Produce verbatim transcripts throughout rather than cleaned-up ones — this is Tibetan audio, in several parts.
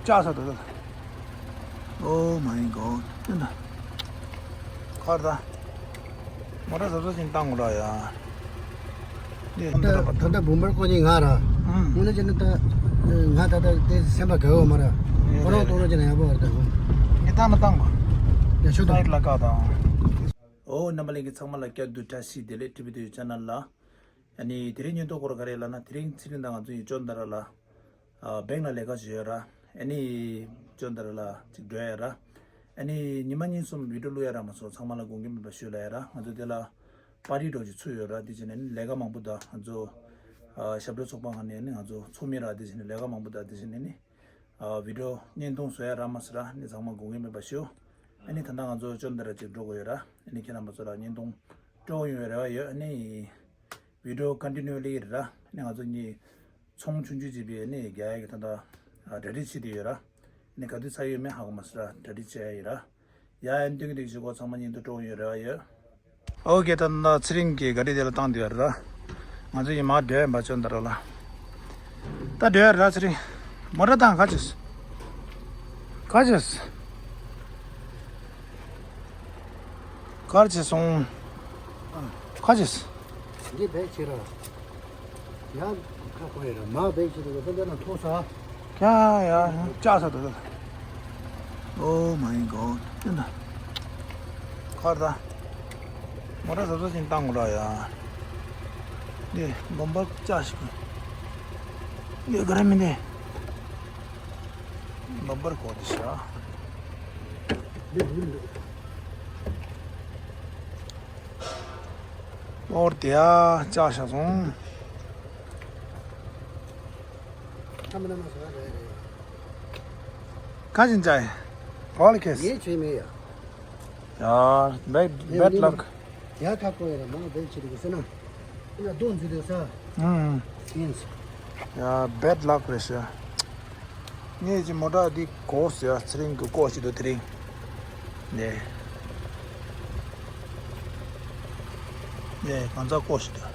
ལྕགས་ས་དོ། Oh my god. ཁར་ད། མོ་ཊ་བཟོ་བཟོ་ཞིག་བཏང་དགོས་ར་ཡ། འདི་ད་ད་ལྟ་བུམ་པར་བརྐོ་ནི་ང་ར། ཨང་། དངོས་གནས་བྱས་ན་ད་ང་ད་ལྟ་དེ་སེམས་པ་དགའ་བོ་མ་ར། ཁོ་རང་གཏོང་རོགས་བྱས་ན་ཡག་པོ་ར་ད་ཁོ། ངས་བཏང་ན་བཏང་གོ། ཡ་ཤོད་དང་། སའིཌ་ལ་བཀག་དང་། ཨོ་རྣམ་པ་ལྷན་རྒྱས་ཚང་མ་ལ་བསྐྱར་དུ་བཀྲ་ཤིས་བདེ་ལེགས། ཊི་བི་དུ་ཡུ་ཆེ་ནལ་ལ། ཨ་ནི་དེ་རིང་སྙན་ཐོ་སྐོར་ག་རེ་ལབ་ན། དེ་རིང་ཚེ་རིང་དང་ང་ཚོ་ཡི་ཅོན་ཏ་ར་ལ། ཨ་བེང་ལ་ལས་ཀ་བྱེད་ཡོད་ར། ཨ་ནི་ཅོན་ཏ་ར་ལ་ཅིག་འགྲོ་ཡ་ར། ཨ་ནི་ཉི་མ་གཉིས་གསུམ་བི་ཌིའོ་བླུག་ཡ་རག་མ་སོང་། ཚང་མ་ལ་དགོངས་འགལ་མེད་པ་ཞུ་ལ་ཡ་ར། ང་ཚོ་དེ་ལ་པར་ཊི་འདྲ་ཅིག་ཚུགས་ཡོད་ར། དེ་བྱས་ནས་ནི་ལས་ཀ་མང་པོ་དང་ང་ཚོ་ཨ་ཞབས་བྲོ་ཚོགས་པ་ཁག་ནས་ནི་ང་ཚོ་ཚོགས་མི་ར། དེ་བྱས་ནས་ལས་ཀ་མང་པོ་དང་དེ་བྱས་ནས་ནི་ཨ་བི་ཌིའོ་བརྙན་ཐུང་བཟོ་ཡ་རག་མ་སོང་ར། ནི་ཚང་མ་དགོངས་འགལ་མེད་པ་ཞུ། ཨ་ནི་ད་ལྟ་ང་ཚོ་ཅོན་ཏ་ར་ཅིག་འགྲོ་དགོས་ཡོད་ར། ཨ་ནི་ཁྱེད་རྣམ་པ་ཚོ་ལ་བརྙན་ཐུང་སྤྲོ་པོ་ཡོང་བའི་རེ་བ་ཡོད། ཨ་ནི་བི་ཌིའོ་ཀོན་ཊི་ནིའུ་ལི་རེད་ར། ཨ་ནི་ང་ཚོ་གཉིས་ཚོང་ཆུང་ཆུང་ཅིག་བྱས་ནས་རྒྱག་ཡ་གི་ད་ལྟ་གྲ་སྒྲིག་བྱེད་དེ་ཡོད་ར། ཨ་ནི་ག་དུས་ཚར་ཡོད་མེད་ཧ་གོ་མ་སོང་ར། གྲ་སྒྲིག་བྱེད་ཡ་ཡིན་ར། ཡ་ཨ་ནི་སྟོན་གྱི་འདུག་ཞུ་གོ། ཚང་མ་བརྙན་ཐུང་སྤྲོ་པོ་ཡོང་བའི་རེ་བ་ཡོད། ཨོ་ཁེ། ད་ལྟ་ཚེ་རིང་གི་ག་རི་དེ་ལ་བཏང་བསྡད་ཡོད་ར། ང་ཚོ་ཡི་མ་སྡོད་ཡ་མ་ཅོན་ཏ་ར་ལ། ད་སྡོད་ཡ་ར་ཚེ་རིང་། མོ་ཊ་བཏང་ག་ཅེས། ག་ཅེས། གར་བྱས་སོང་། ཁ་ཅིག་འདི་བེད་ཕྱིར་ར། ཡང་ཁ་ཁོ་ཡི་ར་མ་བེད་ཕྱིར་ར་ཕན་ཚུན་ན་ཐོག་ས། ཀྱ་ཡ་ཡ་ལྕགས་ས་དོ། Oh my god. ཡིན་ད། ཁར་ད། མོ་ཊ་བཟོ་བཟོ་ཞིག་བཏང་དགོས་ར་ཡ། འདི་བུམ་པར་ལྕགས་ཤིག་འདི་ག་རེ་མིན་ནི། བུམ་པར་བརྐོ་དེ་ཤ། འདི་འདི་འདི། ཨོར་དེ་ཡ་ལྕགས་ཤ་སོང་། ཁ་མི་ན་མ་ཟ་རེད་རེད། ཁ་ཅིག་ཅའི། ག་ལ་ཁེས། ངས་བྱས་མེད་ཡ། ཡ། bad bad luck. ཡ་ཁ་ཁོ་ཡ་ར་མ་བེད་ཕྱིར་ར་ཟེར་ན། ཡ་རྡོ་འཛུལ་དེ་ས། ཨང་། ཡིན། ཡ་bad luck རེད་ཤག་ངས་ཀྱི་མོ་ཊ་འདི་བརྐོས་ཟེར་ཡ། ཚེ་རིང་གི་བརྐོས་ཤིག་འདུག་དེ་རིང་། ནས། ནས་གང་ཚ་བརྐོས་ཤིག་འདུག་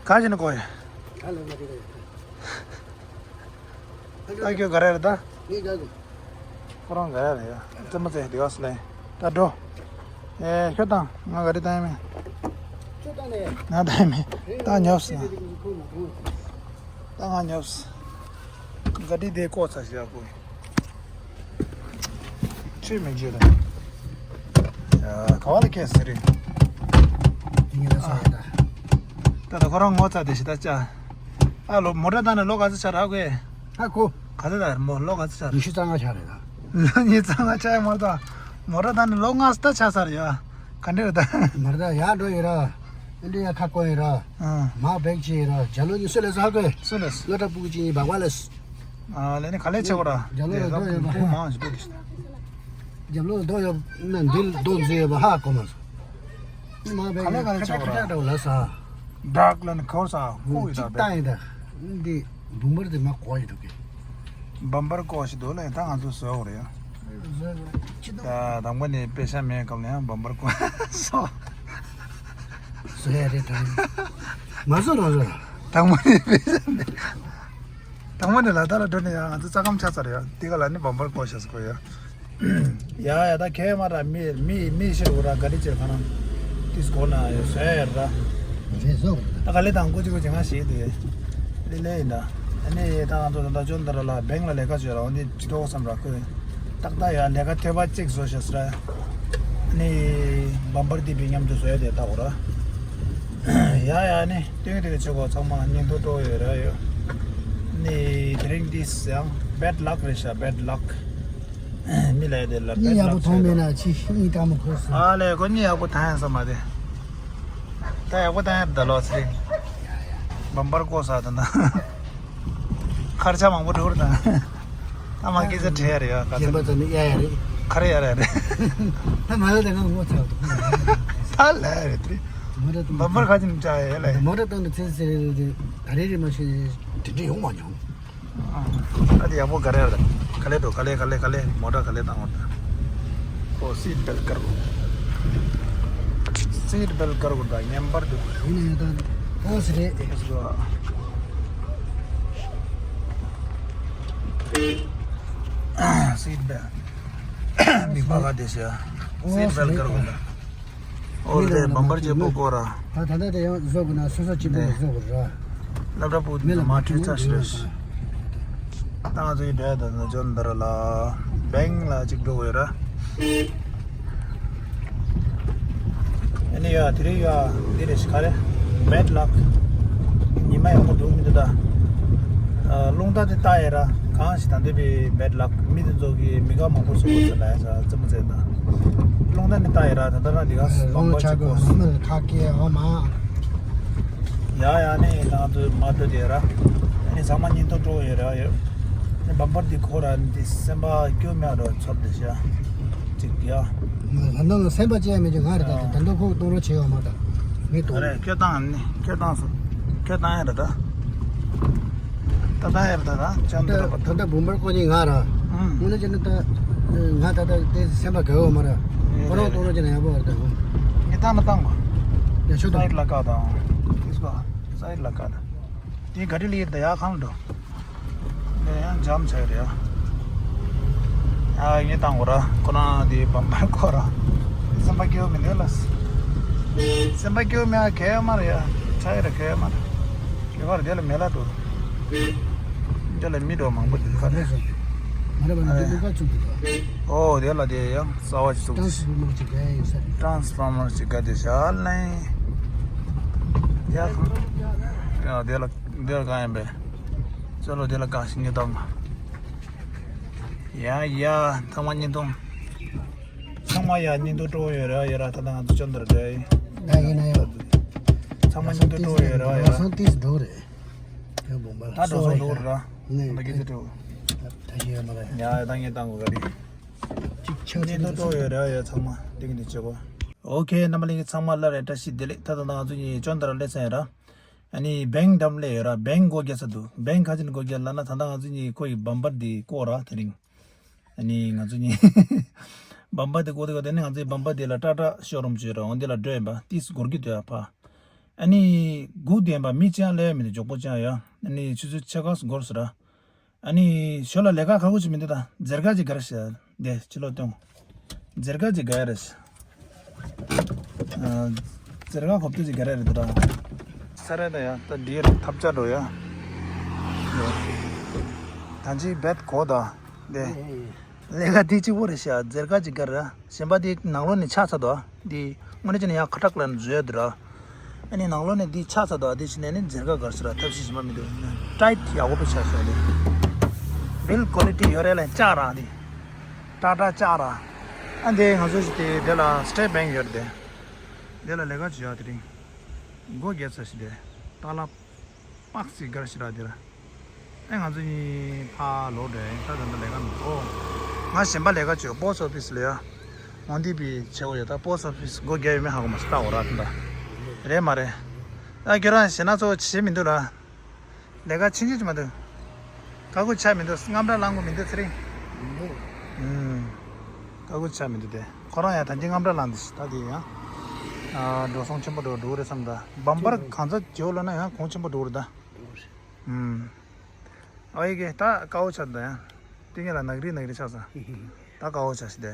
ག་ཅི་ནས་བརྐོས་ཡ། ད་ལོ་མ་དེ་ག་ཡོད། ད་ཁྱོད་ག་རེ་རེད་ད། ངས་དགའ་གི། ཁོ་རང་ག་རེ་རེད་ཡ། རྩེད་མོ་རྩེ་དེ་ག་སི་ལེ། ད་འགྲོ། ཨེ་ཁྱོད་དང་ང་ག་རེ་ད་ཡིན་མེད། ཁྱོད་ད་ནས། ང་ད་ཡིན་མེད། ད་ཉོབ་སོང་། ད་ང་ཉོབ་སོང་། ག་དེ་དེ་ཀོ་ཚ་ཞིག་ཡ་ཁོ། ཆུ་མི་འཇུ་ར། ཡ་ག་བ་ལ་ཁེལ་སི་རེད། ངས་ལ་ས་ཡ་ད། ད་ད་ཁོ་རང་ངོ་ཚ་དེ་ཞིག་ད་ཅ། ཨ་ལོ་མོ་ཊ་བཏང་ནས་ལོ་ག་ཚོད་ཆགས་རག་གོ། ཧ་གོ། ག་ཚོད་ད་མོ་ལོ་ག་ཚོད་ཆགས་རག་ཉི་ཤུ་རྩ་ལྔ་ཆགས་རེད་ད། ལོ་ཉི་ཤུ་རྩ་ལྔ་ཆགས་ཡ་མ་རེད་ད། མོ་ཊ་བཏང་ནས་ལོ་ལྔ་ཙམ་ད་ཆགས་ཚར་ཡ། ག་འདྲ་རེད་ད། མ་རེད་ད་ཡར་འགྲོ་ཡོད་ར། ཨིན་ཌི་ཡ་ཁ་བསྐོར་ཡོད་ར། ཨང་། མར་བེག་བྱས་ཡོད་ར། རྒྱ་ལོ་གཉིས་སུ་ལས་ས་གོ། སུ་ལས། སློབ་གྲྭ་ཕྲུ་གུ་གཅིག་གཉིས་བག་བག་ལས། ཨ་ལས་ནི་ག་ལས་བྱེད་གོ་ར། རྒྱ་ལོ་ལ་འགྲོ་ཡོད་པ། རྒྱ་ལོ་ལ་འགྲོ་ཡོད་ན་འདི་རྡོ་འཛུལ་ཡོད་པ་ཧ་གོ་མ་སོང་། མ་བེག་ག་ལས་ག་ལས་ཁ་ཁྲ་ཁ་ཁྲ་འདྲ་བོ་ལ་ས། བྲག་ལ་ནི་ཁོར་ས་ཁོ་ཡི་ད་ཅིག་བཏང་ཡིན་ད། འདི་བུམ་པར་དེ་མ་གོ་ཡི་འདུག་གི། བུམ་པར་བརྐོས་ཤིག་འདུག་ལ་ཡིན་ད་ང་ཚོ་བཟོ་དགོས་རེད་ཡ། ད་དང་པོ་ནས་པེ་ཤ་མེད་སྐབས་ལ་ཡང་བུམ་པར་བརྐོས་སོ། བཟོ་ཡ་རེད་ད། མ་བཟོ་རང་བཟོ་ར། དང་པོ་ནས་པེ་ཤ་མེད། དང་པོ་ནས་ལ་དྭགས་ལ་འགྲོ་ནས་ཡང་ང་ཚོ་རྩ་ཁམས་ཆགས་ཚར་ཡ། དེ་ག་ལ་ནི་བུམ་པར་བརྐོས་ཤག་ཟེར་གོ་ཡ། ཡ་ཡ་ད་ཁེ་མ་ར་མི་མི་མི་ཤི་རུ་ར་ག་རེ་བྱེད་ག་རང་ཏིས་གོ་ན་ཡ་བཟོ་ཡ་ར། རེད་བཟོ་ར། ད་ག་ལེ་དང་ཀུ་ཅི་ཀུ་ཅི་ང་ཤེས་དེ། ལེ་ལེ་ཡིན་ད། ཨ་ནི་ད་ང་ཚོ་ད་ཅོན་ཏ་ར་ལ་བེང་ལ་ལས་ཀ་བྱོས་ར། འོ་འདི་ཇི་ཏོག་བསམ་ར་ཁོས། ཏག་ཏག་ཡ་ལས་ཀ་ཐེ་བ་གཅིག་བཟོ་ཤེས་ར། ཨ་ནི་བུམ་པར་དེ་བི་མཉམ་དུ་བཟོ་ཡ་དེ་ལྟ་གོ་ར། ཡ་ཡ་ཨ་ནི་སྟོན་དེ་ཆེ་གོ་ཚང་མ་བརྙན་ཐུང་སྤྲོ་ཡོད་ར་ཡོད། ནི་དེ་རིང་འདི་ཡང་bad luck རེད་ཤག bad luck། མི་ལ་ཡ་དེ་ལ་མི་bad ཡག་པོ luck མཐོང་ཟེར་མེད་ན་ཅི་ཤི་གཉིས་ཀ་མ་ཁོ་སོང་། ཨ་ལས་ཁོ་གཉིས་ཡག་པོ་ཐང་ཡང་ས་མ་དེ། ད་ཡག་པོ་ཐང་ཡང་ད་ལོ་ཚེ་རིང་། བུམ་པར་བརྐོས་ས་དེ་ན། ཁར་ཆ་མང་པོ་འགྲོ་ར་ད། ད་མ་སྐད་ཆ་དྲི་ཡ་རེད་ཡ་ག་ཚོད། རྒན་པ་ཚོ་ནི་གཡར་ཡ་རེད། ཁ་རེ་ཡ་རེད་རེད། ད་མ་ལ་ད་ང་ངོ་ཚ་བ་འདུག་ད་ལ་ཡ་རེད་དེ། མོ་ཊ་བཏང་བུམ་པར་ཁ་ཅིམ་ཅ་ཡ་ལ་ཡ། མོ་ཊ་བཏང་དུས་ཚེ་ཚེ་ད་རེ་རེ་མ་ཤེས་དེ་འདྲ་ཡོང་མ་མྱོང་། ཨ་དེ་ཡག་པོ་ག་རེ་རེད། ག་ལེ་འགྲོ་ག་ལེ་ག་ལེ་ག་ལེ་མོ་ཊ་ག་ལེ་བཏང་བ་ད། ཁོ་སིཊ་བེལ་ཀར་གོ། སིཊ་བེལ་ཀར་གོ་ད་ངན་པར་འདུག་ཡིན་ནའི་ད་ཨོ་སི་རེད། ཨེ་སི་གོ། མིག་པ་ག་དེ་ཤ། སིར་བེལ་གར་གོ་ད། ཨོ་རེད། བམ་པར་ཅེ་པོ་གོ་ར། ད་ད་ད་དེ་ཡང་བཟོ་དགོས་ན་སོ་སོ་གཅིག་པོ་བཟོ་དགོས་ར། སློབ་གྲྭ་པོ་མི་ལ་མ་ཁྲིད་ཚར་ཤི་རེད། ད་ང་ཚོའི་འབྲས་དང་ན་ཅོན་འདི་ར་ལ་བེང་ལ་གཅིག་འགྲོ་དགོས་ར། ཨ་ནི་ཡ་དེ་རིང་ཡ་འདི་རེད་ཤི་ག་རེ། བེད་ལག་ཉི་མ་ཡག་པོ་འདུག་མི་འདུག་ད། རླུང་རྟ་དེ་ལྟ་ཡ་ར་གང་ཞིག་ད་འདི་བའི་བེད་ལག་མི་དེ་ཚོ་གི་མི་ག་མང་པོ་སོང་བ་ལ་ཡ་ས་རྩེད་མོ་རྩེད་ད། རླུང་རྟ་ནི་ལྟ་ཡ་ར་ད་ལྟ་ར་འདི་ག་བང་པོ་ཆག་གོ་མི་ཁ་སྐད་ཧོ་མ། ཡ་ཡ་ནི་ང་ཚོ་མ་འགྲོ་དེ་ར། ཨ་ནི་ཚང་མ་ཉིན་ཐོ་འགྲོ་ཡོད་ར་ཡོད། ཨ་ནི་བམ་པར་འདི་ཁོ་ར་འདི་སེམས་པ་སྐྱོ་མེད་ར་ཚོར་དེ་ཤ། ཅིག་ཡ། ད་ལྟ་ལ་སེམས་པ་སྐྱེ་ཡ་མེད་ཀྱི་ང་རེ་ད་ད་ད་ལྟ་ཁོག་གཏོང་རོགས་བྱེད་ཡོད་མ་ད། མི་གཏོང་རེད། ཁྱོད་བཏང་ནི་ཁྱོད་བཏང་སོང་། ཁྱོད་བཏང་ཡ་རེད་ད། ད་བཏང་ཡ་རེད་ད་ད་ཅང་ད་ད་ད་ད་བུམ་པར་ཀོ་ཉི་ང་ར། ཨང་། དངོས་གནས་བྱས་ན་ད་ང་ད་ད་དེ་སེམས་པ་དགའ་བ་མ་ར། ཁོ་རང་གཏོང་རོགས་བྱེད་ན་ཡག་པོ་རེད་ད། ངས་བཏང་ན་བཏང་བ། ཡ་ཤོད་ད། སའིད་ལ་ཀ་དང་། ཨིས་པ། སའིད་ལ་ཀ་དང་། དེ་ག་རི་ལི་ད་ཡ་ཁང་འགྲོ། ཡང་འཇམ་ཆགས་རེད་ཡ། ཨ་ངས་བཏང་གོ་ར་ཁོ་རང་དེ་བམ་པར་ཁོ་ར། སེམས་པ་སྐྱོ་མི་འདུག་ལ། སེམས་པ་སྐྱོ་མེད་ཨ་གས་མ་རེད་ཡ། ཆགས་རེད་གས་མ་རེད། ལས་ཀ་རེད་དེ་ལ་མེ་ལ་འགྲོ། དེ་ལ་མི་འགྲོ་མང་པོ་འདུག་ག་རེ། མ་རེད་པ་ན་འདི་ལུག་ག་བཙུགས་འདུག་ག་ཨོ་དེ་ལ་དེ་ཡང་གསར་བ་ཞིག་བཙུགས་ཀྱི་ཤག་ཊ་རན་སི་ཕོར་མར་ཅིག་ག་དེ་ཤག་ལན། ཡ་ཡ་དེ་ལ་དེ་ལ་གང་ཡིན་པས། ཅོ་ལོ་དེ་ལ་གང་ཞིག་ཉེ་དང་། ཡ་ཡ་ཚང་མ་བརྙན་ཐུང་། ཚང་མ་ཡ་བརྙན་ཐུང་སྤྲོ་བོ་ཡོད་ར་ཡོད་ར། ད་ལྟ་ང་ཚོ་ཅོན་དར་འདྲ་ཡིན། ད་ཡིན་ན་ཡ། ཚང་མ་བརྙན་ཐུང་སྤྲོ་བོ་ཡོད་ར་ཡོད་ར། སང་ཏིས་འགྲོ་རེད། ད་འགྲོ་སོང་འགྲོ་ར། ད་གི་ཚེ་སྤྲོ། ད་ཤི་ཡ་མ་རེད། ཡ་ད་ངས་བཏང་གོ་ག་རེ། ཅིག་ཆ་ཅིག་ནི་ད་ཏོ་ཡོད་ར་ཡ་ཚང་མ་ཏིག་ནི་ཆེ་གོ། ཨོ་ཁེ་རྣམ་པ་ལྷན་རྒྱས་ཚང་མ་ལ་རེ་བཀྲ་ཤིས་བདེ་ལེགས། ད་ད་ང་ཚོ་གཉིས་ཅོན་དར་སླེབས་ས་ཡ་ར། ཨ་ནི་བེང་འགྲམ་སླེབས་ཡོད་ར། བེང་སྒོ་རྒྱག་ས་འདུག་བེང་ག་ཅིག་ནས་སྒོ་རྒྱག་ལབ་ན་ད་ད་ང་ཚོ་གཉིས་ཁོ་ཡི་བམ་པར་འདི་བཀོག་ར་དེ་རིང་། ཨ་ནི་ང་ཚོ་གཉིས་བམ་པར་འདི་བཀོག་དེ་བཀོག་དེ་ནི་ང་ཚོའི་བམ་པར་འདི་ལ་ཊ་ཊ་ཤོ་རུམ་ཅིག་ཡོད་ར། འོ་འདི་ལ་འགྲོ་ཡིན་པ་ཏིས་སྒོར་གྱི་འདུག་ཡ་ཕ། ཨ་ནི་སྒུག་བསྡད་ཡིན་པ་མི་གཅིག་ཡང་སླེབས་ཡ་མི་འདུག་མགྱོགས་པོ་ཅིག་ཡ། ཨ་ནི་ཆུ་ཚོད་ཕྱེད་ཀ་འགོར་སོང་ར། ཨ་ནི་ཞོར་ལ་ལས་ཀ་ཁག་པོ་ཅིག་མི་འདུག་ད་ཟེར་ཀ་ཅིག་ག་རེ་ཤ། དེ་ཕྱི་ལོགས་སྟོན། ཟེར་ཀ་ཅིག་ག་རེ་ཤ། ཨ་ཟེར་ཀ་ཧོབ་ཏེ་ཅིག་ག་རེ་རེད་ད། ས་རེད་ད་ཡ། ད་འདིར་ཐབ་ཆ་འགྲོ་ཡ། ད་ཅི་བེད་གོ་ད། དེ། ལས་ཀ་དེ་གཅིག་པོ་རེད་ཤག་ཟེར་ཀ་གཅིག་ག་རེ། གཞན་པ་དེ་ནང་ལོགས་ནས་ཆག་ཚར་འདུག་དེ་དངོས་གནས་བྱས་ན་ཡང་ཁ་ཁྲག་ལ་བཟོས་འདུག་ར། ཨ་ནི་ནང་ལོགས་ནས་འདི་ཆག་ཚར་འདུག་དེ་བྱས་ནས་ནི་ཟེར་ཀ་ག་རེ་ཟེར་ར། ཐབས་ཤེས་གཞན་པ་མི་འདུག་ཊའིཊ་ཡག་པོ་ཆགས་ཤག་དེ། བིལ་ཀོ་ལི་ཊི་ཡོད་རེད་ལ་ཆག་ར་དེ། ཊ་ཊ་ཆག་ར། ཨ་འདི་ང་ཚོ་ཞིག་དེ་དེ་ལ་སི་ཊེཊ་བེང་ཡོད་རེད་དེ། དེ་ལ་ལས་ཀ་བྱེད་ཡག་དེ་རིང་། སྒོ་རྒྱག་ས་ཞིག་དེ། ཏཱ་ལ། པགས་ཅིག་དགར་ཞིག་ར་དེ་ར། ཨེ་ང་ཚོ་གཉིས་ཕར་ལོག་འགྲོ་ཡིན། ད་ད་ལྟ་ལས་ཀ་མི་འདུག་ཨོ། ང་གཞན་པ་ལས་ཀ་བྱོས། པོ་སི་ཊི་ཨོ་ཕི་སི་ལ་ཡ། འོང་འདི་པའི་བྱེད་དགོས་ཡོད། ད་པོ་སི་ཊི་ཨོ་ཕི་སི་སྒོ་རྒྱག་ཡོད་མེད་ཧ་གོ་མ་སོང་། ལྟ་འོ་ར་ད། རེད་མ་རེད། ད་ཁྱོད་རང་ཞེ་ན་ཚོ་བྱེད་མི་འདུག་ར། ལས་ཀ་ཆུང་ཆུང་ཅིག་མ་འདུག་དཀའ་ཁུལ་ཆགས་མི་འདུག་དངངས་སྐྲག་ལངས་དགོས་མི་འདུག་ཚེ་རིང་། མི་འདུག་ཨུམ། དཀའ་ཁུལ་ཆགས་མི་འདུག་དེ། ཁོ་རང་ཡང་ད་གིན་དངངས་སྐྲག་ལངས་འདི་ད་དེ་ཡང་། ཨ་འགྲོ་སོང་ཆེན་པོ་འགྲོ་འགྲོ་གི་རེད་བསམ་ད། བམ་པར་གང་ཚ་བྱེད་ལོ་ན་ཡང་གོང་ཆེན་པོ་འགྲོ་གི་རེད་ད། ཨུམ། ཨ་ཡི་གེ་ད་དཀའ་བོ་ཆགས་ད་ཡང་། དེ་ངེད་ལ་ནག་རི་ནག་རི་ཆགས་ས། ད་དཀའ་བོ་ཆགས་ཤི་དེ།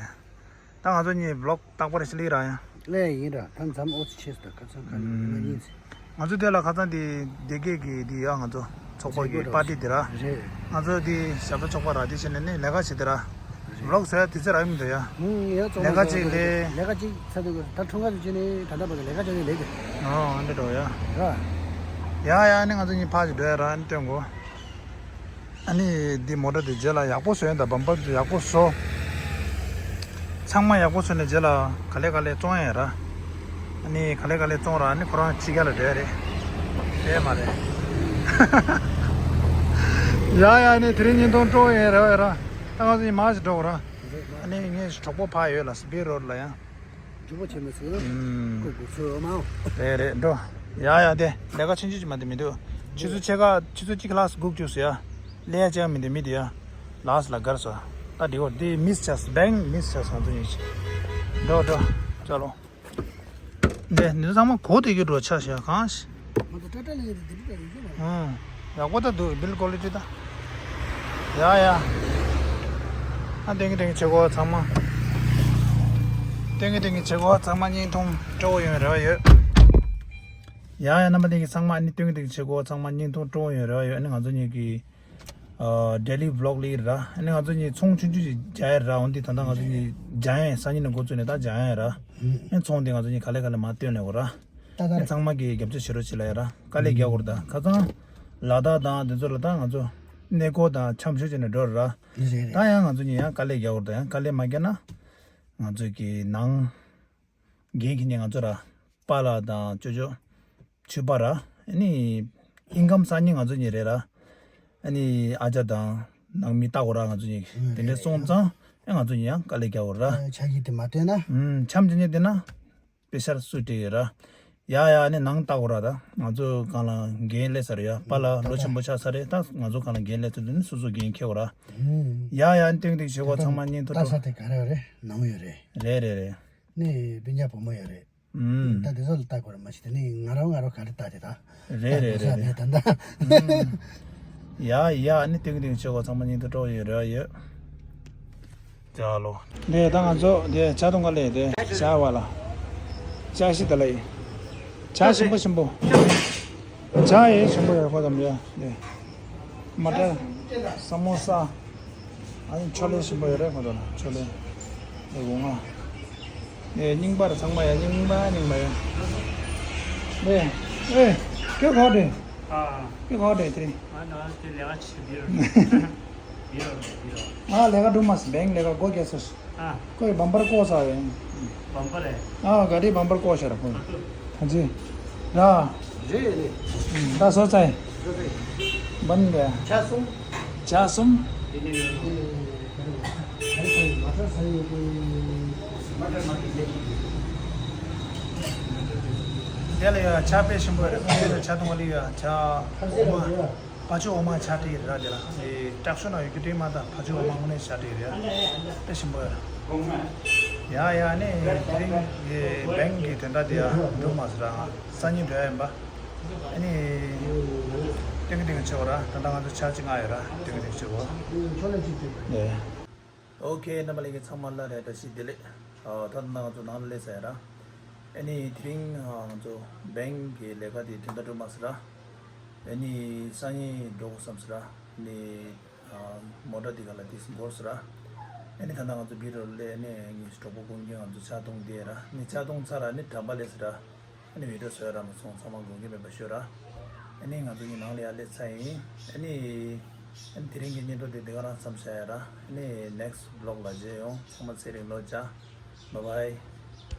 ད་ང་ཚོ་གཉིས་བི་ལོག་རྟག་པར་ཞིག་ལིག་ར་ཡང་། ལས་ཡིན་ར་ད་མཚམས་ཨོ་ཚི་ཆེས་ད་ཁ་ཚང་ཁ་ལི་ང་གཉིས་ཚེ། ང་ཚོ་དེ་ལ་ཁ་སང་དེ་སྡེ་དགེ་གི་དེ་ཡ་ང་ཚོ་ཚོགས་པ་གི་པར་ཊི་དེ་ར། རེད། ང་ཚོ་དེ་ཞབས་ཏོག་ཚོགས་པ་ར་དེ་བྱས་ནས་ནི་ལས་ཀ་བྱེད་དེ་ར། རེད། བི་ལོག་བཟོ་ཡ་དུས་ཚོད་རག་གི་མི་འདུག་ཡ། ཧུང་ཡ་ཙོང་ལས་ཀ་ཅིག་ལས། ལས་ཀ་ཅིག་ཚ་དུས་ད་འཁྲུངས་སྐར་དུ་བྱས་ནས་ད་ལྟ་བར་དུ་ལས་ཀ་བྱས་ནས་ལས་དེ། ཨོ་འདི་འགྲོ་ཡ། ར། ཡ་ཡ་ནི་ང་ཚོ་གཉིས་ཕར་ཅིག་འགྲོ་ཡ་ར་ནི་སྟོན་གོ། ཨ་ནི་འདི་མོ་ཊ་འདི་རྗེས་ལ་ཡག་པོ་བཟོས་ཡིན་ད། བམ་པར་འདི་ཡག་པོ་བཟོ། ཚང་མ་ཡག་པོ་བཟོས་ནས་རྗེས་ལ་ག་ལེ་ག་ལེ་བཙོང་ཡ་ར། ཨ་ནི་ག་ལེ་ག་ལེ་བཙོང་ར་ཨ་ནི་ཁོ་རང་ཕྱི་རྒྱལ་ལ་འགྲོ་ཡ་རེད། དེ་མ་རེད། ཡ་ཡ་ཨ་ནི་དེ་རིང་བརྙན་ཐུང་སྤྲོ་ཡ་རེད་བ་ཡ་ར། ད་ང་ཚོ་ཡིན་མ་ཞིག་འགྲོ་གོ་ར། ཨ་ནི་ངའི་གྲོགས་པོ་ཕ་ཡོད་ལ་སི་བི་རོ་ཌི་ལ་ཡང་། མགྱོགས་པོ་བྱས་མ་སོང་། ཨུམ། ཁོ་སྒུག་ཚོད་མ་འོང་། རེད་རེད་འགྲོ། ཡ་ཡ་དེ་ལས་ཀ་ཆུང་ཆུང་ཅིག་མ་དེ་མི་འདུག་ཆུ་ཚོད་ཕྱེད་ཀ་ཆུ་ཚོད་གཅིག་ལྷག་སྒུག་བཅུག་སོང་ཡ། ལས་ཡ་ཅང་མི་འདུག་མི་དེ་ཡ། ལགས་ལ་དགར་སོང་། ད་འདི་གོ་འདི་མིས་བྱས་བེང་མིས་བྱས་སོང་དུ་ཡིན་ཅིག་འགྲོ་འགྲོ། ཅོ་ལོ། འདི་འདི་ཚང་མ་གོ་དེ་གི་འགྲོ་ཆ་ཤ་གང་ཤ། ང་ཚོ་ཊ་ཊ་ལ་ཡོད་དེ་འདི་འདྲ་རེད་ཤག་ཨང་། ཡག་པོ་ད་འདུག་བིལ་ཀོ་ལི་ཊི་ད། ཡ་ཡ། ཨ། ཏིང་ཏིང་ཆེ་གོ་ཚང་མ། ཏིང་ཏིང་ཆེ་གོ་ཚང་མ་བརྙན་ཐུང་སྤྲོ་བོ་ཡོང་རེ་བ་ཡོད། ཡ་ཡ། རྣམ་པ་ཏིང་ཚང་མ། ཨ་ནི་ཏིང་ཏིང་ཆེ་གོ་ཚང་མ་བརྙན་ཐུང་སྤྲོ་བོ་ཡོང་རེ་བ་ཡོད། ཨ་ནི་ང་ཚོ་གཉིས་ཀྱི་ཨ་ཌེ་ལི་བི་ལོག་ལི་ར། ཨ་ནི་ང་ཚོ་གཉིས་ཚོང་ཆུང་ཆུང་ཞིག་རྒྱག་ཡ་ར། འོན་ཏེ་ད་ལྟ་ང་ཚོ་གཉིས་རྒྱག་ཡ། སང་ཉིན་ནས་འགོ་བཙུགས་ནས་ད་རྒྱག་ཡ་ར། ཨ་ནི་ཚོང་དེ་ང་ཚོ་གཉིས་ག་ལེ་ག་ལེ་མར་བཏོན་ནས་གོ་ར། ཨ་ནི་ཚང་མ་གིས་རྒྱབ་སྐྱོར་བྱེད་རོགས་བྱེད་ལ་ཡ་ར། དཀའ་ལས་རྒྱག་དགོས་རེད། ད་ཁ་སང་ལ་དྭགས་དང་དེ་ཚོ་ལ་ད་ང་ཚོ་གནས་སྐོར་དང་འཆམ་ཞོར་བྱས་ནས་འགྲོ་ར། རེད་རེད། ད་ཡང་ང་ཚོ་གཉིས་ཡང་དཀའ་ལས་རྒྱག་དགོས་རེད། ད་ཡང་དཀའ་ལས་མ་རྒྱག་ན་ང་ཚོ་གི་ནང་འགན་འཁྱེར་མཁན་ང་ཚོ་ར། པཱ་ལགས་དང་ཅོ་ཅོ། ཆོས་པ་ར། ཨ་ནི་ཨིན་ཀམ་གསར་རྙིང་ང་ཚོ་གཉིས་རེད་ར། ཨ་ནི་ཨ་ཅག་དང་ནང་མི་ལྟ་དགོས་ར། ང་ཚོ་གཉིས་དེ་འདྲ་སོང་ཙང་ཨ་ང་ཚོ་གཉིས་ཡང་དཀའ་ལས་རྒྱག་དགོས་ར། ཨ། ཆ་གི་དེ་མ་བསྟན་ན། ཨུམ། འཆམ་བྱེད་མཁན་དེ་ན། དཔེ་ཆ་སུས་སྤྲད་ཡོད་ར། ཡ་ཡ། ཨ་ནི་ནང་ལྟ་དགོས་ར། ད་ང་ཚོ་སྒང་ལ་འགན་སླེབས་ཚར་ཡ། པཱ་ལགས་ལོ་ཆེན་པོ་ཆགས་ཚར་རེད། ད་ང་ཚོ་སྒང་ལ་འགན་སླེབས་ཚར་དུས་ནི་སོ་སོ་འགན་འཁྱེར་དགོས་ར། ཨུམ། ཡ་ཡ། ཨ་ནི་ཏིང་ཏིང་ཆེ་གོ་ཚང་མ་བརྙན་ཐུང་ལྟ་ས་དེ་ག་རེ་རེད། ནང་ཡོད་རེད། རེད་རེད་རེད། ནི་སྤུན་ཀྱག་བུ་མོ་ཡོད་རེད། ཨུམ། ད་དེ་ཚོ་ལ་ལྟ་དགོས་ར། མ་གཞི་དེ་ནི་ང་རང་ང་རང་ག་རེ་ལྟ་དེ་ད། རེད་རེད་རེད་རེད། ད་ད། ཨུམ། ཡ་ཡ། ཨ་ནི་ཏིང་ཏིང་ཆེ་གོ་ཚང་མ་བརྙན་ཐུང་སྤྲོ་བོ་ཡོད་རེ་བ་ཡོད། ཅ་ལོ། དེ་ད་ང་ཚོ་དེ་ཇ་འཐུང་ག་སླེབས། དེ་ཇ་བ་ལ། ཇ་ཞིག་ད་ལ་ཡིན། ཇ་ཞིམ་པོ་ཞིམ་པོ། ཇ་ཡེ་ཞིམ་པོ་ཡོད་ཁོ་ཙམ་ཡ། དེ་མ་ཏྲ། ས་མོ་ས། ཨ་ནི་ཆོ་ལེ་ཞིམ་པོ་ཡོད་རེད་ཁོ་ཚོ་ལ། ཆོ་ལེ། དེ་སྒོ་ང་། དེ་རྙིང་པ་རེད། ཚང་མ་ཡ་རྙིང་པ་རྙིང་པ་ཡ། དེ། ཨེ། ཁྱོད་ག་པར་འགྲོ། ཨ། ཁྱོད་ག་པར་འགྲོ་དེ་རིང་། ང་ད་དེ་ལས་ཀ་བྱེད་འདི་རུ། འདི་རུ་འདི་རུ། ང་ལས་ཀ་སྒྲུབ་མ་སོང་། བེང་ལས་ཀ་སྒོ་རྒྱག་སོང་། ཨ། ཁོས་བམ་པར་བཀོག་ཚར་ཡིན། བམ་པར་རེད། ཨ། ག་རེ་བམ་པར་བཀོག་ཤར་ཁོ། ཨ་ཙི། ར། རེད་རེད། ད་སོ་ཚའི། རེད་རེད། བན་ག་ཇ་གསུམ། ཇ་གསུམ། དེ་ནས་མ་ཏྲ་ས་ཡོད་དེ། མ་ཏྲ་མ་ཏྲ་ཟེར་གྱི་འདུག་དེ་ལ་ཡ་ཇ་དཔེ་ཞིམ་པོ་རེད། ཁོང་ཚོས་ཇ་འཐུང་བ་ལ་ཡ་ཇ་འོ་མ། ཕ་ཆུ་འོ་མ་ཇ་སྤྲད་ཡོད་ར། དེ་ལ་ཨེ་དྲག་ཤོས་ན་ཡོད་རྒྱུ་དྲན་མ་ད། ཕ་ཆུ་འོ་མ་དངོས་གནས་ཇ་སྤྲད་ཡོད་ར། དཔེ་ཞིམ་པོ་ཡོད་ར། ཡ་ཡ། ནི་དེ་རིང་ཨེ་བེང་གི་དོན་དག་དེ་ཡ་འགྲུབ་མ་སོང་ར། སང་ཉིན་འགྲོ་ཡ་ཡིན་པ། ཨ་ནི་ཏིང་ཏིང་ཆེ་བོ་ར། ད་ལྟ་ང་ཚོ་ཇ་གཅིག་མངགས་ཡོད་ར། ཏིང་ཏིང་ཆེ་བོ། ཨེ། ཨོ་ཁེ། རྣམ་པ་ལྷན་རྒྱས་ཚང་མ་ལ་རེ་བཀྲ་ཤིས་བདེ་ལེགས། ཨ། ད་ལྟ་ང་ཚོ་ནང་ལ་སླེབས་ཚར་ཡ་ར། ཨ་ནི་དེ་རིང་ཨ་ང་ཚོ་བེང་གི་ལས་ཀ་དེ་དོན་དག་འགྲུབ་མ་སོང་ར། ཨ་ནི་སང་ཉིན་འགྲོ་དགོས་བསམ་སོང་ར། ཨ་ནི་ཨ་མོ་ཊ་དེ་ག་ལ་དེ་འགོར་སོང་ར། ཨ་ནི་ད་ལྟ་ང་ཚོ་བི་རོ་ལ་ཨ་ནི་ངའི་གྲོགས་པོ་ཀུན་མཁྱེན་ང་ཚོ་ཇ་འཐུང་བསྡད་ར། ཨ་ནི་ཇ་འཐུང་ཚར་ར། ཨ་ནི་གྲམ་པ་སླེབས་སོང་ར། ཨ་ནི་བི་ཌིའོ་བཟོ་ཡ་རག་མ་སོང་། ཚང་མ་དགོངས་འགལ་མེད་པ་ཤོད་ར། ཨ་ནི་ང་ཚོ་གཉིས་ནང་ལ་ཡར་སླེབས་ཚར་ཡིན། ཨ་ནི་ཨ་ནི་དེ་རིང་གི་བརྙན་ཐུང་དེ་འདི་ག་རང་མཚམས་བཞག་ཡ་ར། ཨ་ནི་ནེགསི་བི་ལོག་ལ་མཇལ་ཡོང་། ཚང་མ་ཚེ་རིང་ལོ་བརྒྱ། བཱའི་བཱའི།